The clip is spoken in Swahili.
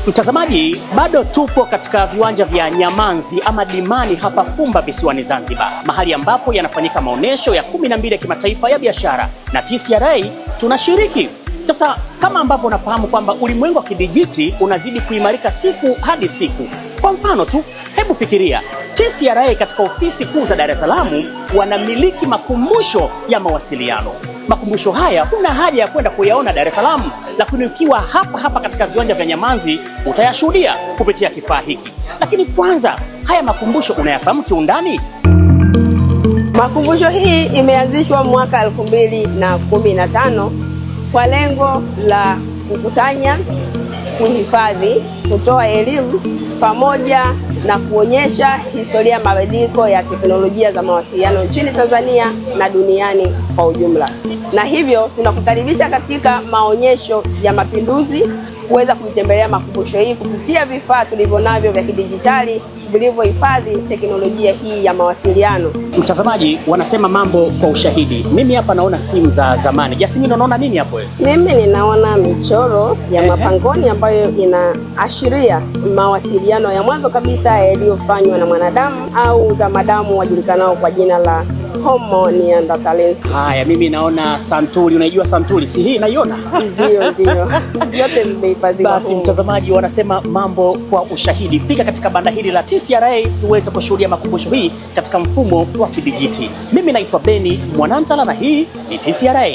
Mtazamaji, bado tupo katika viwanja vya Nyamanzi ama Dimani hapa Fumba visiwani Zanzibar, mahali ambapo yanafanyika maonyesho ya 12 ya kimataifa ya biashara na TCRA tunashiriki. Sasa kama ambavyo unafahamu kwamba ulimwengu wa kidijiti unazidi kuimarika siku hadi siku. Kwa mfano tu, hebu fikiria TCRA katika ofisi kuu za Dar es Salaam wanamiliki makumbusho ya mawasiliano. Makumbusho haya huna haja ya kwenda kuyaona Dar es Salaam, lakini ukiwa hapa hapa katika viwanja vya Nyamanzi utayashuhudia kupitia kifaa hiki. Lakini kwanza, haya makumbusho unayafahamu kiundani? Makumbusho hii imeanzishwa mwaka 2015 kwa lengo la kukusanya, kuhifadhi, kutoa elimu pamoja na kuonyesha historia ya mabadiliko ya teknolojia za mawasiliano nchini Tanzania na duniani kwa ujumla. Na hivyo tunakukaribisha katika maonyesho ya Mapinduzi kuweza kuitembelea makumbusho hii kupitia vifaa tulivyonavyo vya kidijitali vilivyohifadhi teknolojia hii ya mawasiliano. Mtazamaji, wanasema mambo kwa ushahidi. Mimi hapa naona simu za zamani. Jasmine, unaona nini hapo wewe? Mimi ninaona michoro ya mapangoni ambayo inaashiria mawasiliano ya mwanzo kabisa yaliyofanywa na mwanadamu au zamadamu wajulikanao kwa jina la Homo neanderthalensis. Haya, mimi naona santuri. Unaijua santuri? Si hii naiona? Ndio, ndio, vyote vimehifadhiwa Basi humu. Mtazamaji, wanasema mambo kwa ushahidi. Fika katika banda hili la TCRA uweze kushuhudia makumbusho hii katika mfumo wa kidijiti. Mimi naitwa Beni Mwanantala na hii ni TCRA.